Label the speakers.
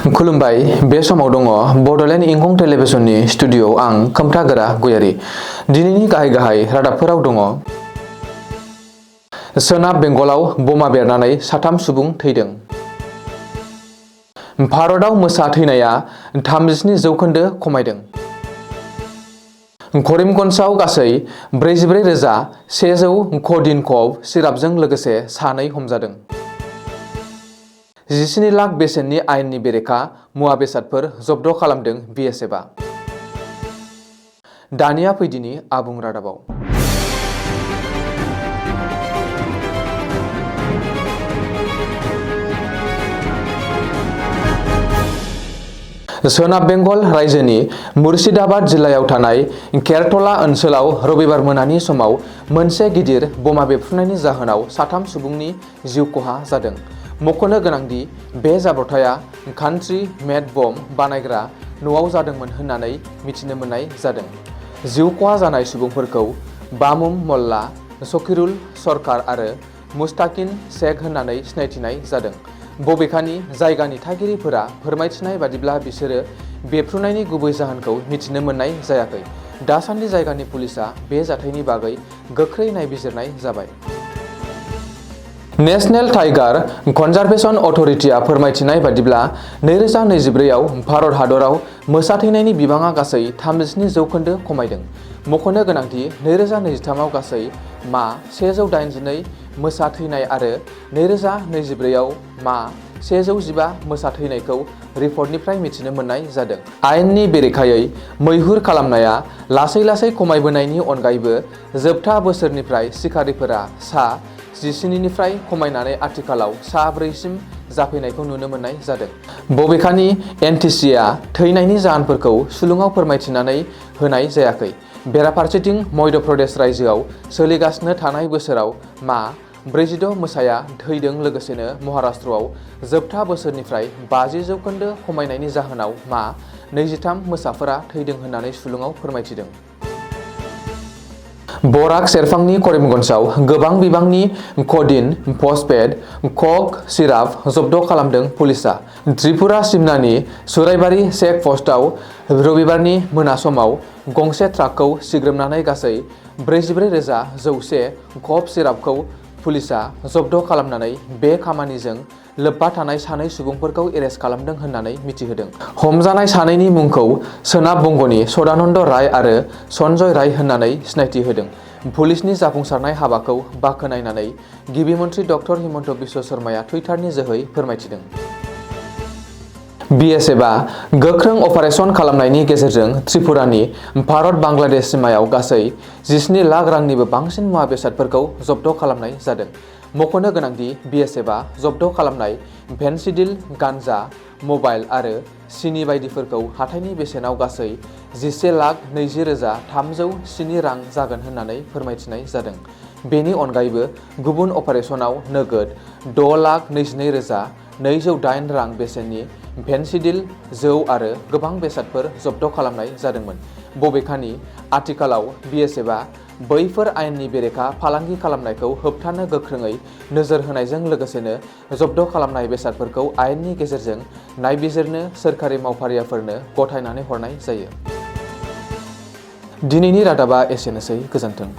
Speaker 1: खुलुमबाय बे समाव दङ बडलेण्ड इंखं टेलिभिजननि स्टुडिय'आव आं खोमथागोरा गयारी। दिनैनि गाहाय रादाबफोराव दङ। सोनाब बेंगलाव बमा बेरनानै 3 सुबुं थैदों। भारतआव मोसा थैनाया 37% खमायदों। करिमगन्जआव गासै 44,100 क'डिन क'फ सिरापजों लोगोसे 2 हमजादों। 17 लाख बेसेननि आयेननि बेरेखा मुवा बेसादफोर जब्द खालामदों BSFआ। दानिया फैदिनि आबुं रादाबाव। सोनाब बेंगल रायजोनि मुर्शिदाबाद जिल्लायाव थानाय केरटला ओनसोलाव रबिबार मोनानि समाव मोनसे गिदिर बमा बेफ्रुनायनि जाहोनाव 3 सुबुंनि जिउ खहा जादों। मख'नो गोनांदि बे जाब्रबथाया कान्ट्री मेड बम बानायग्रा न'आव जादोंमोन होननानै मिथिनो मोननाय जादों। जिउ खहा जानाय सुबुंफोरखौ बामुम मल्ला, शकीरुल सरकार आरो मुस्ताकिन शेख होननानै सिनायथिनाय जादों। बबेखानि जायगानि थागिरिफोरा फोरमायथिनाय बादिब्ला बिसोरो बेफ्रुनायनि गुबै जाहोनखौ मिथिनो मोननाय जायाखै। दासान्दि जायगानि पुलिसआ बे जाथायनि बागै गोख्रै नायबिजिरनाय जाबाय। नेशनेल टाइगार कनजारभेशन अथ'रिटिआ फोरमायथिनाय बादिब्ला 2024 आव भारत हादराव मोसा थैनायनि बिबाङा गासै 37% खमायदों। मख'नो गोनांदि 2023 आव गासै मा 182 मोसा थैनाय आरो 2024 आव मा 115 मोसा थैनायखौ रिपर्टनिफ्राय मिथिनो मोननाय जादों। आयेननि बेरेखायै मैहुर खालामनाया लासै खमायबोनायनि अनगायैबो जोबथा बोसोरनिफ्राय सिखारिफोरा सा 17 निफ्राय खमायनानै आथिखालाव सा 4 सिम जाफैनायखौ नुनो मोननाय जादों। बबेखानि NTCआ थैनायनि जाहोनफोरखौ सुलुङाव फोरमायथिनानै होनाय जायाखै। बेराफारसेथिं मध्य प्रदेश रायजोआव सोलिगासिनो थानाय बोसोराव मा 46 मोसाया थैदों। लोगोसेनो महाराष्ट्रआव जोबथा बोसोरनिफ्राय 50% खमायनायनि जाहोनाव मा 23 मोसाफोरा थैदों होननानै सुलुङाव फोरमायथिदों। बराक सेरफांनि करिमगन्जआव गोबां बिबांनि क'डिन फस्फेट क'क सिराप जब्द खालामदों पुलिसआ। त्रिपुरा सिमनानि सुराइबारि चेक पस्टआव रबिबारनि मोना समाव गंसे ट्राकखौ सिग्रोमनानै गासै 44,100 क'फ सिरापखौ पुलिसआ जब्द खालामनानै बे खामानिजों लोब्बा थानाय 2 सुबुंफोरखौ एरेस्ट खालामदों होननानै मिथिहोदों। हमजानाय 2नि मुंखौ सोनाब बंगनि सदानन्द राय आरो सन्जय राय होननानै सिनायथि होदों। पुलिसनि जाफुंसारनाय हाबाखौ बाखनायनानै गिबि मन्थ्रि डक्टर हिमन्त बिश्व शर्माया टुइटारनि जोहै फोरमायथिदों। BSFआ गोख्रों अपारेसन खालामनायनि गेजेरजों त्रिपुरानि भारत-बांलादेश सिमायाव गासै 17 लाख रांनिबो बांसिन मुवा बेसादफोरखौ जब्द खालामनाय जादों। मख'नो गोनांदि BSFआ जब्द खालामनाय फेन्सिडिल, गान्जा, मबाइल आरो सिनि बायदिफोरखौ हाथाइनि बेसेनाव गासै 11,20,307 रां जागोन होननानै फोरमायथिनाय जादों। बेनि अनगायैबो गुबुन अपारेसनाव नोगोद 6,22,208 रां बेसेननि फेन्सिडिल, जौ आरो गोबां बेसादफोर जब्द खालामनाय जादोंमोन। बबेखानि आथिखालाव BSFआ बैफोर आयेननि बेरेखा फालांगि खालामनायखौ होबथानो गोख्रोङै नोजोर होनायजों लोगोसेनो जब्द खालामनाय बेसादफोरखौ आयेननि गेजेरजों नायबिजिरनो सोरखारि मावफारियाफोरनो गथायनानै हरनाय जायो। दिनैनि रादाबा एसेनोसै। गोजोन्थों।